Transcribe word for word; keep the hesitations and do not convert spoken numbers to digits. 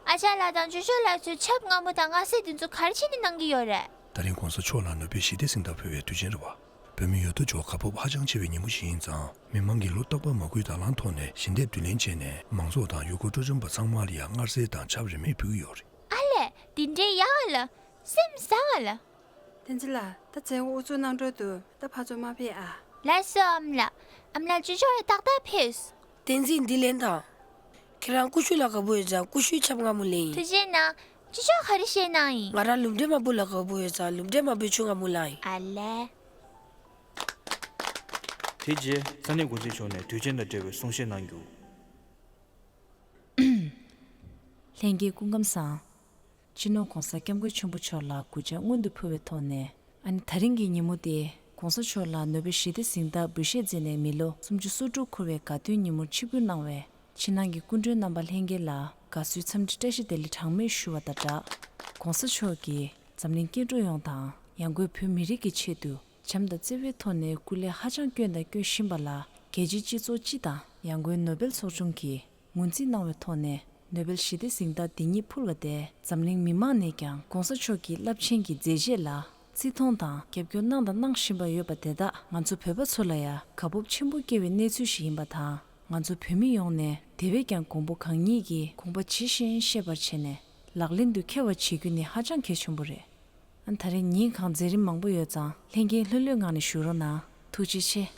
ཨ་ཅག་ལགས་དང་ཅོ་ཅོ་ལགས་ཚོས་ཆབ་མངར་མོ་དང་མངར་ཟས་འདི་ཚོ་ག་རེ་བྱས་ནས་གནང་གི་ཡོད་རེད། ད་རིང་གོང་ས་མཆོག་ལ་ནོ་བེལ་ཞི་བདེ་གཟེངས་རྟགས་ཕུལ་བའི་དུས་ཆེན་རེད་བ། བོད་མི་ཡོད་དོ་ཅོག་དགའ་སྤོབས་ཧ་ཅང་ཆེ་བའི་ཉིན་མོ་ཞིག་ཡིན་ཙང་། མི་མང་གིས་ལོ་རྟག་པར་མ་བསྐུལ་དང་བླངས་ཐོག་ནས་ཞལ་འདེབས་བསྡུ་ལེན་བྱས་ནས་མང་ཚོགས་དང་ཡུལ་སྐོར་སྤྲོ་འཆམ་པ་ཚང་མ་ལ་ཡང་མངར་ཟས་དང་ཆབ་རིན་མེད་ཕུལ་གྱི་ཡོད་རེད། ཨ་ལས། འདི་འདྲའི་ཡག་ཨ་ལ། སེམས་བཟང་ཨ་ལ། བསྟན་འཛིན་ལགས། ད་མཛད་སྒོ་དབུ་འཛུགས་གནང་འགྲོ་འདུག་ད་ཕར་ཚུར་མ་ཕེབས་ཨ། ལགས་སོ་ཨ་མ་ལགས། ཨ་མ་ལགས་ཅོ་ཅོ་ཡང་ཏག་ཏག་ཕེབས། བསྟན་འཛིན་འདི་ལེན་དང་། ཁྱེད་རང་ཀུ་ཤུ་ལ་དགའ་པོ་ཡོད་ཙང་ཀུ་ཤུའི་ཆབ་མངར་མོ་ལེན་ཡིན། ཐུགས་རྗེ་གནང་། ཅོ་ཅོ་ག་རེ་བཞེས་གནང་ཡིན། ང་རང་ལུམ་འབྲས་དམར་པོ་ལ་དགའ་པོ་ཡོད་ཙང་ལུམ་འབྲས་དམར་པོའི་ཆུ་མངར་མོ་ལེན་ཡིན། ཨ་ལས། དེ་རྗེས་ས་གནས་འགོ་འཛིན་མཆོག་ནས་དུས་ཆེན་དང་འབྲེལ་བའི་གསུང་བཤད་གནང་རྒྱུ། ལྷན་རྒྱས་སྐུ་ཁམས་བཟང་། སྤྱི་ནོར་༧གོང་ས་༧སྐྱབས་མགོན་ཆེན་པོ་མཆོག་ལ་གུས་ཕྱག་སྔོན་དུ་ཕུལ་བའི་ཐོག་ནས། ཨ་ནི་ད་རིང་གི་ཉིན་མོ་དེ་༧གོང་ས་མཆོག་ལ་ནོ་བེལ་ཞི་བདེ་གཟེངས་རྟགས་འབུལ་བཞེས་མཛད་ནས་མི་ལོ་སུམ་ཅུ་སོ་དྲུག་འཁོར་བའི་དགའ་སྟོན་ཉིན་མོར་ཆིབས་བསྒྱུར་གནང་བའི་ཕྱི་ནང་གི་སྐུ་མགྲོན་རྣམ་པ་ལྷན་རྒྱས་ལ་དགའ་བསུའི་འཚམས་འདྲི་བཀྲ་ཤིས་བདེ་ལེགས་གྲངས་མེད་ཞུ་བ་དང་སྦྲགས། ༧གོང་ས་མཆོག་གིས་འཛམ་གླིང་སྐྱེ་འགྲོ་ཡོངས་དང་ཡང་སྒོས་བོད་མི་རིགས་ཀྱི་ཆེད་དུ་བྱམས་དང་བརྩེ་བའི་ཐོག་ནས་སྐུ་ལས་ཧ་ཅང་བསྐྱོན་དང་སྐྱོན་བཞིན་པ་ལ་རྒྱལ་སྤྱིའི་སྤྱི་ཚོགས་སྤྱི་དང་ཡང་སྒོས་ནོ་བེལ་ཚོགས་ཆུང་གིས་ངོས་འཛིན་གནང་བའི་ཐོག་ནས་ནོ་བེལ་ཞི་བདེ་གཟེངས་རྟགས་འདི་ཉིད་ཕུལ་བ་དེ་འཛམ་གླིང་མི་མང་ནས་ཀྱང་༧གོང་ས་མཆོག་གི་རླབས་ཆེན་གྱི་མཛད་རྗེས་ལ་བརྩི་མཐོང་དང་རྒྱབ་སྐྱོར་གནང་དང་གནང་བཞིན་པ་ཡོད་པ་དེ་དག་ང་ཚོ་བོད་པ་ཚོ་ལ་ཡང་དགའ་སྤོབས་ཆེན་པོ་སྐྱེ་བའི་གནས་ཚུལ་ཞིག་ཡིན་པ་དང་། ང་ཚོ་བོད་མི་ཡོངས་ནས་དེ་བས་ཀྱང་མགོན་པོ་གང་ཉིད་ཀྱི་དགོངས་པ་ཇི་བཞིན་ཤེས་པར་བྱས་ནས་ལག་ལེན་དུ་འཁེལ་བ་བྱེད་རྒྱུ་ནི་ཧ་ཅང་གལ་ཆེན་པོ་རེད། ཨ་ད་རེས་ཉིན་གང་མཛད་རིམ་མང་པོ་ཡོད་ཙང་ལྷན་རྒྱས་ལྷོད་ལྷོད་ངང་ནས་བཞུགས་རོགས་གནང་། ཐུགས་རྗེ་ཆེ།